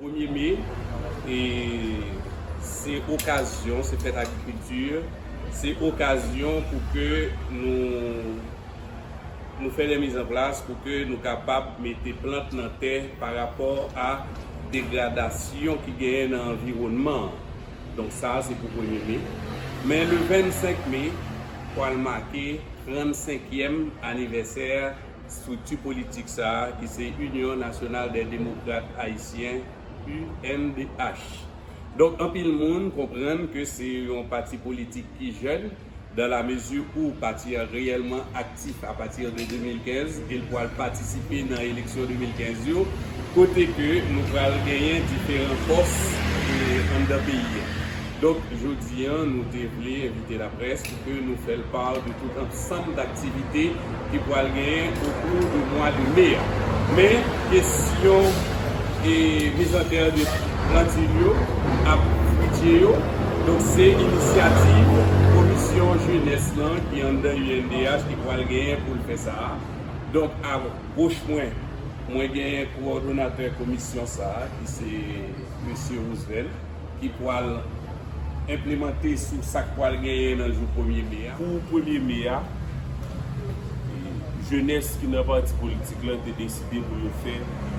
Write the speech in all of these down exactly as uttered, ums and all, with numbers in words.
Premye me, e, se okazyon, se fèt agrikilti, se okazyon pou ke nou, nou fè lè mizanplas, pou ke nou kapab mete plant nan tè pa rapò a degradasyon ki genyen nan anviwònman an. Donk, sa a se pou premye me. Men le vennsenk me pral make trannsenkyèm anivèsè estrikti politik sa a, ki se Union Nationale des Démocrates Haïtiens, U N D H. Donk, anpil moun konprann ke se yon pati politik ki jèn, dans la mesure où pati a reyèlman aktif apati de de mil kenz e l pral patisipe nan eleksyon de mil kenz yo, kote ke nou pral genyen diferan pòs, e, anndan peyi a. Donk, jodi a, nou te vle envite laprès pou ke nou fè l pa de tout ansanm daktivite ki pral genyen o kou de mwa de me a. Men, kesyon e mizantè de plantil yo ak fritye yo, donk se inisyativ komisyon jenès lan ki anndan U N D H ki pral genyen pou l fè sa a. Donk, a goch mwen, mwen genyen kowòdonatè komisyon sa a, ki se mesye Roosevelt, ki pral enplimante sou sa k pral genyen nan jou premye me a. Pou premye me a, jenès ki nan pati politik lan te deside pou yo fè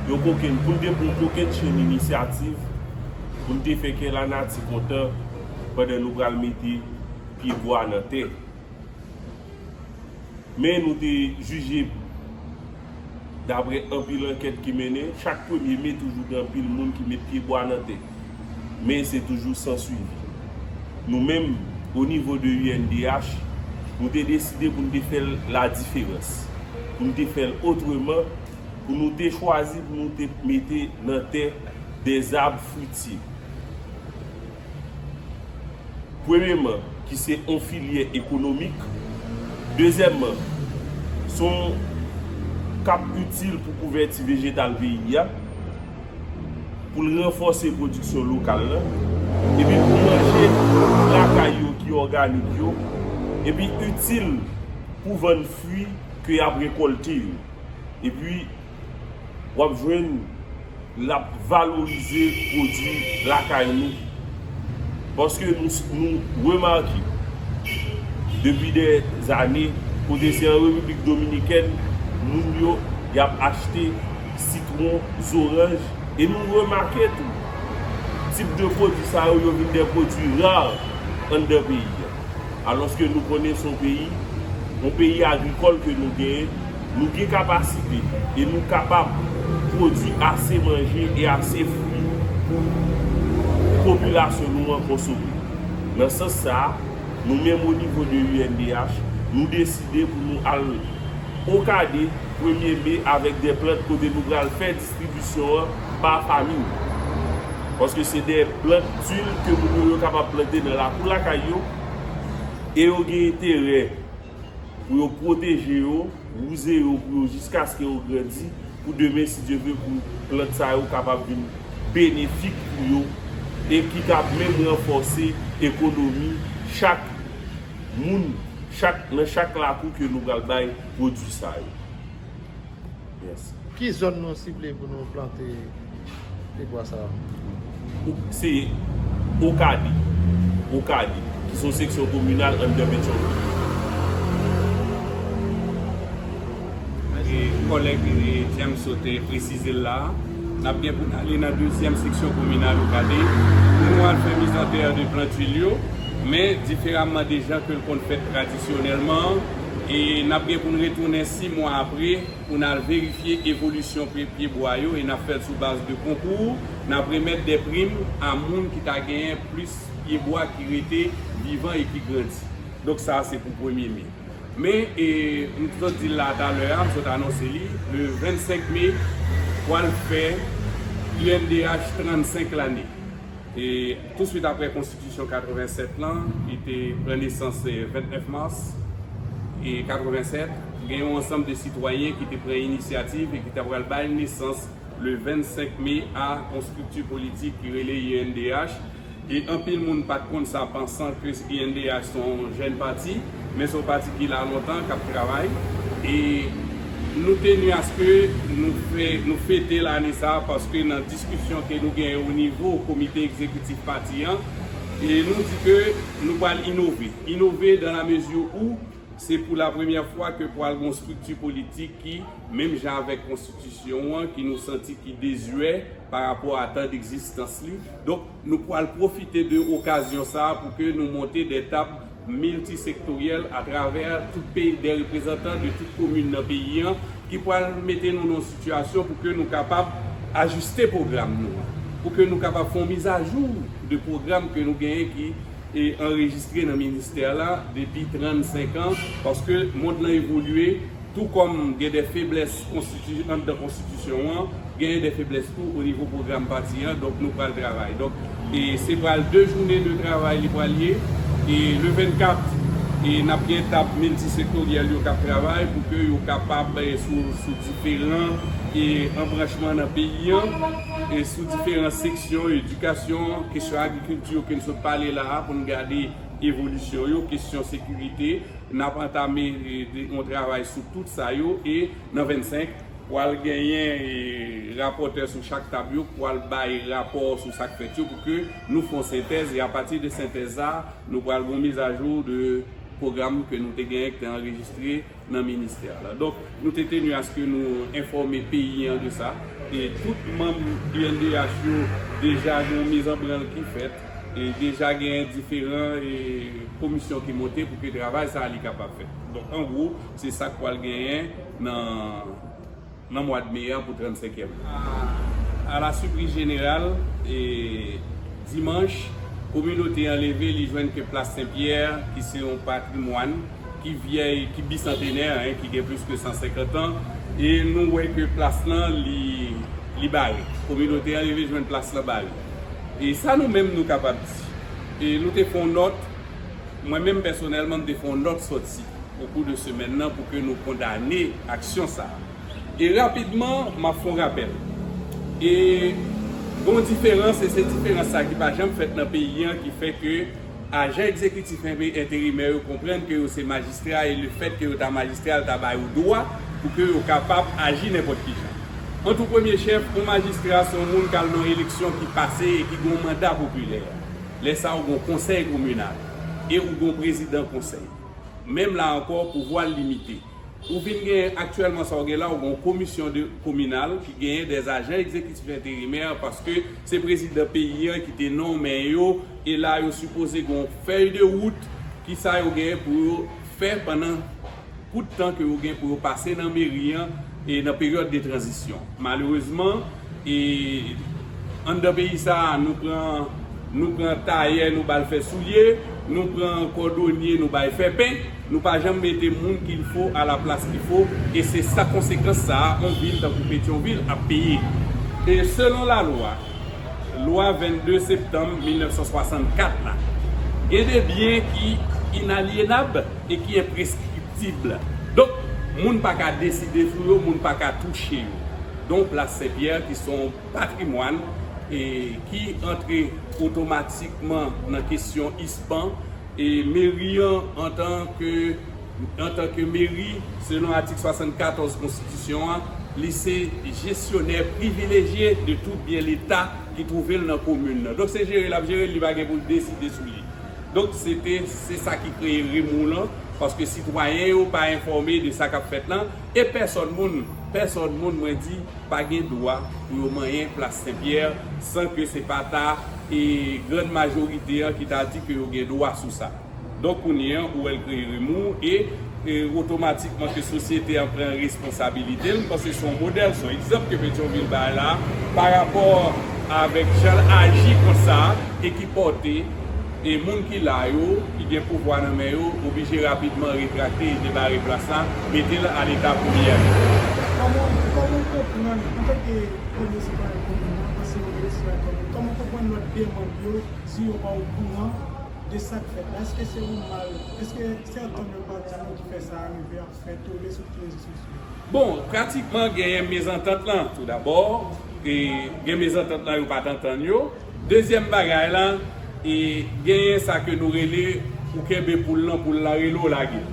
yon kokenn, pou n te pran yon kokenn chenn inisyativ, pou n te fè kè lanati kontan pandan nou pral mete pye bwa nan tè. Men nou te jije, daprè anpil ankèt ki mennen, chak premye me toujou gen anpil moun ki met pye bwa nan tè. Men se toujou san swivi. Nou menm, o nivo de U N D H, nou te deside pou n te fè l la diferans, pou n te fè l otreman, pou nou te chwazi pou nou te mete nan tè dèzab fritye. Premyeman, ki se yon filyè ekonomik. Dezyèmman, se yon k ap itil pou kouvèti vejetal peyi a, pou l ranfòse pwodiksyon lokal la, epi pou manje lakay yo ki òganik yo, epi itil pou vann fwi ke y ap rekòlte yo. Epi, w ap jwenn l ap valorize pwodui lakay nou. Paske nou, nou remake, depi dè zane, kote se an Repiblik Dominikèn, moun yo, y ap achte sitwon, zoranj, e nou remake tou, tip de pwodui sa yo, yo vin de pwodui ra anndan peyi a. Alòske nou konnen se yon peyi, yon peyi agrikòl ke nou genyen, nou gen kapasite e nou kapab pwodui ase manje e ase fwi pou popilasyon nou an konsome. Nan sans sa a, nou menm o nivo de U N D H, nou deside pou nou al okade premye me avèk de plant kote nou pral fè distribisyon an pa fanmi. Paske se de plant itil ke moun yo, yo kapab plante nan lakou lakay yo, e yo gen enterè pou yo pwoteje yo, wouze yo pou yo jiskaske yo grandi, pou demen, si Dye vle, pou plant sa yo kapab vin benefik pou yo, e ki kab menm ranfòse ekonomi chak moun, chak, nan chak lakou ke nou pral bay pwodui sa yo. Yes. Ki zòn nou sible pou nou plante pye bwa sa a? Se Okade, Okade, ki se yon seksyon kominal anndan Petyonvil. E kòlèg, e, James te presize l la a, n ap gen pou n ale nan dezyèm seksyon kominal Okade, pou nou al fè mizantè de plant uil yo, men diferaman de jan ke l konn fèt tradisyonèlman, e n ap gen pou n retounen sis mwa apre, pou n al verifye evolisyon pye, pye bwa yo, e n ap fè l sou baz de konkou. N ap remèt de prim a moun ki ta genyen plis pye bwa ki rete vivan e ki grandi. Donk, sa a se pou premye me. Men, e, m sot di l la talè a, m sot anonse li, le vennsenk me, pral fè U N D H trannsenk lane. E touswit apre konstitisyon katrevennsèt lan, ki te pran nesans, e, vennèf mas, e katrevennsèt, gen yon ansanm de sitwayen ki te pran inisyativ e ki ta pral bay nesans le vennsenk me a yon estrikti politik ki rele U N D H. E anpil moun pa t konn sa, pansan ke U N D H se yon jèn pati, men se yon pati ki la lontan, k ap travay. E Nou teni aske nou fè, nou fete lane sa a, paske nan diskisyon ke nou genyen o nivo komite egzekitif pati an, e nou di ke nou pral inove. Inove dans la mesure où se pou la premyè fwa ke pral gen yon estrikti politik ki, menm jan avèk konstitisyon an, ki nou santi ki dezuè pa rapò a tan degzistans li. Donk, nou pral pwofite de okazyon sa a pou ke nou monte de tab miltisektoryèl atravè tout peyi, de reprezantan de tout komin nan peyi an, ki pral mete nou nan yon sitiyasyon pou ke nou kapab ajiste pwogram nou an, pou ke nou kapab fè yon mizajou de pwogram ke nou genyen ki e anrejistre nan ministè la depi trannsenk an, paske mond lan evolye, tou kòm gen de feblès konstiti-, anndan konstitisyon an, genyen de feblès tou o nivo pwogram pati an, donk nou pral travay. Donk, e se pral de jounen de travay li pral ye, e le vennkat, e n ap gen tab miltisektoryèl yo k ap travay pou ke yo kapab, e sou, sou diferan, e anbranchman nan peyi an, e sou diferan seksyon, edikasyon, kesyon agrikilti ke n sot pale la a, pou n gade evolisyon yo, kesyon sekirite. N ap antame, e, de, yon travay sou tout sa yo, e nan vennsenk, pral genyen, e, rapòtè sou chak tab yo, pral bay rapò sou sa k fèt yo, pou ke nou fè yon sentèz, e apati de sentèz sa, nou pral gen yon mizajou de pwogram ke nou te genyen, ki te anrejistre nan ministè la. Donk, nou te teni aske nou enfòme peyi an de sa. E tout manm U N D H yo deja gen yon mizanbranl ki fèt. E deja gen diferan, e, komisyon ki monte pou ke travay sa a li kapab fèt. Donk, an gwo, se sa k pral genyen nan, nan mwa de me an pou trannsenkyèm. A, a la sipriz jeneral, e, dimanch, kominote an leve, li jwenn ke plas Senpyè, ki se yon patrimwàn, ki vyè, ki bisantenè, en, ki gen plis ke san senkant an, e nou wè ke plas lan, li, li bare. Kominote an rive jwenn plas lan bare. E sa nou menm nou kapab di. E nou te fè yon nòt, mwen menm pèsonèlman, m te fè yon nòt sòti o kou de semèn nan pou ke nou kondane aksyon sa a. E rapidman, m ap fè yon rapèl. E gon diferans, e se diferans sa ki pa janm fèt nan peyi an, ki fè ke ajan egzekitif enpe-, enterimè yo konprann ke yo se majistra, e lefèt ke yo ta majistra, yo ta ba yo dwa pou ke yo kapab aji nenpòt ki jan. An tou premye chèf, yon majistra se yon moun k al nan yon eleksyon ki pase e ki gen yon manda popilè. Lè sa a, ou gen yon konsèy kominal e ou gen yon prezidan konsèy. Menm la ankò, pouvwa l limite. Ou vin gen, aktyèlman, sa w gen la, ou gen yon komisyon de, kominal ki genyen dè ajan egzekitif enterimè, paske se prezidan peyi an ki te nonmen yo, e la yo sipoze gen yon fèy de wout ki sa yo genyen pou yo fè pandan bout tan ke yo gen pou yo pase nan meri an e nan peryòd de tranzisyon. Malerezman, e anndan peyi sa a, nou pran, nou pran tayè, nou ba l fè soulye, nou pran kòdonye, nou ba l fè pen, nou pa janm mete moun qu'il faut à la place qu'il faut, e se sa konsekans sa a, yon vil tankou Petyonvil ap peye. E selon lalwa, lwa vennde septanm mil nèf san swasannkat la, gen de byen ki inalyenab e ki enpreskriptib. Donk, moun pa ka deside sou yo, moun pa ka touche yo. Donk, plas Senpyè, ki se yon patrimwàn, e ki antre otomatikman nan kesyon ispan, e meri an, antanke, antanke meri, selon atik swasannkatòz konstitisyon an, li se jesyonè privilejye de tout byen Leta ki twouve l nan komin nan. Donk, se jere l ap jere l, li pa gen pou l deside sou li. Donk, se te, se sa ki kreye remou lan, paske sitwayen yo pa enfòme de sa k ap fèt lan, e pèsòn moun, pèsòn moun, mwen di, pa gen dwa pou yo manyen plas Senpyè san ke se pa ta, e, grann majorite an ki ta di ke yo gen dwa sou sa. Donk, kounye a, ou wè l kreye remou e, e otomatikman ke sosyete an pran responsabilite l. M panse se yon modèl, se yon egzanp ke Petyonvil bay la, pa rapò avèk jan l aji konsa e ki pòte, e moun ki la yo, ki gen pouvwa nan men yo, oblije rapidman retrakte e debare plas la, mete l a leta pou li ye. Kòman, kòman w konprann, antanke premye sitwayen komin nan, ansyen premye sitwayen komin, kòman w konprann lòt de manm yo di yo pa okouran de sa k fèt la? Èske se yon mal, èske sèten nan pati nou ki fè sa rive ap fè tole sou tout rezo sosyo? Bon, pratikman genyen mezantant lan, toudabò, e gen mezantant lan yo pa t antann yo. Dezyèm bagay la, e genyen sa ke nou rele ou kenbe poul lan, poul la rele w lage l.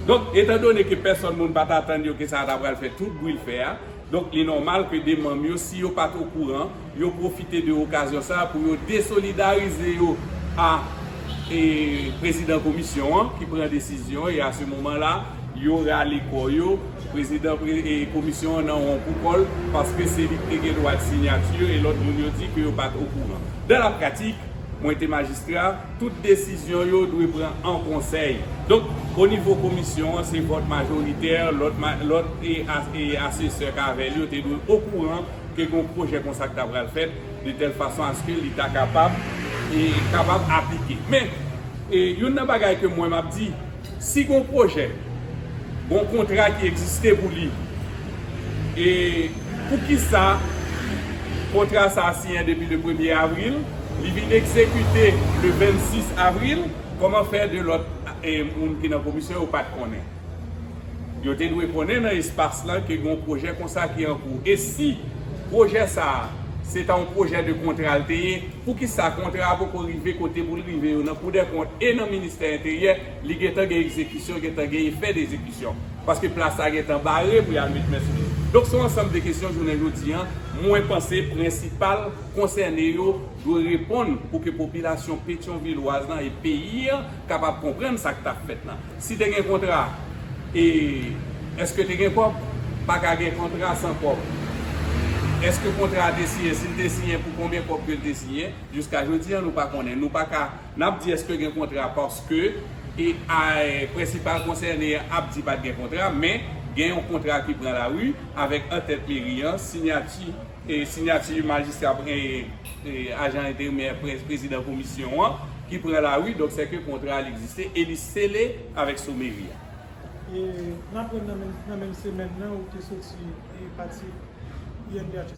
Donk, etan done ke pèsòn moun pa t atann yo ke sa ta pral fè tout bri l fè a, donk li nòmal ke de manm yo, si yo pa t okouran, yo pwofite de okazyon sa a pou yo desolidarize yo a, e, prezidan komisyon an ki pran desizyon, e a se moman la, yo rale kò yo, prezidan pre- e komisyon an nan won pou kò l, paske se li ki te gen dwa sinyati yo, e lòt moun yo di ke yo pa t okouran. Dan la pratik, mwen te majistra, tout desizyon yo dwe pran an konsèy. Donk, o nivo komisyon an, se vòt majoritè, lòt, ma- lòt e, a- e asesè k avè l yo te dwe okouran ke gen yon pwojè konsa k ta pral fèt, de tèl fason aske li ta kapab, e kapab aplike. Men, e, youn nan bagay ke mwen m ap di, si gen yon pwojè, gen yon kontra ki egziste pou li, e poukisa kontra sa a siyen depi le premye avril, li vin egzekite le vennsis avril, kòman fè de lòt, e, moun ki nan komisyon yo pa t konnen? Yo te dwe konnen nan espas lan ke gen yon pwojè konsa ki an kou. E si pwojè sa a, se ta yon pwojè de kontra l te ye, poukisa kontra a poko rive kote pou l rive yo nan Kou dè Kont e nan Ministè Enteryè, li gentan gen egzekisyon, gentan gen efè dezekisyon? Paske plas la gentan bare pou y al met men sou li. Donk, se yon ansanm de kesyon jounen jodi a, mwen panse prensipal konsène yo dwe reponn pou ke popilasyon petyonvilwaz lan e peyi a kapab konprann sa k t ap fèt lan. Si te gen kontra, e èske te gen kòb? Pa ka gen kontra san kòb. Èske kontra a te siyen? Si l te siyen, pou konbyen kòb ke l te siyen? Jiska jodi a, nou pa konnen. Nou pa ka, n ap di èske gen kontra paske e a, e, prensipal konsène a ap di pa t gen kontra, men gen yon kontra ki pran lari avèk antèt meri an, sinyati, e, sinyati majistra, e, e, ajan enterimè, pre- prezidan komisyon an, ki pran lari, donk sèke kontra a l egziste e li sele avèk sou meri a. E n aprann nan menm, nan menm semèn nan, ou te soti e pati I N P H S.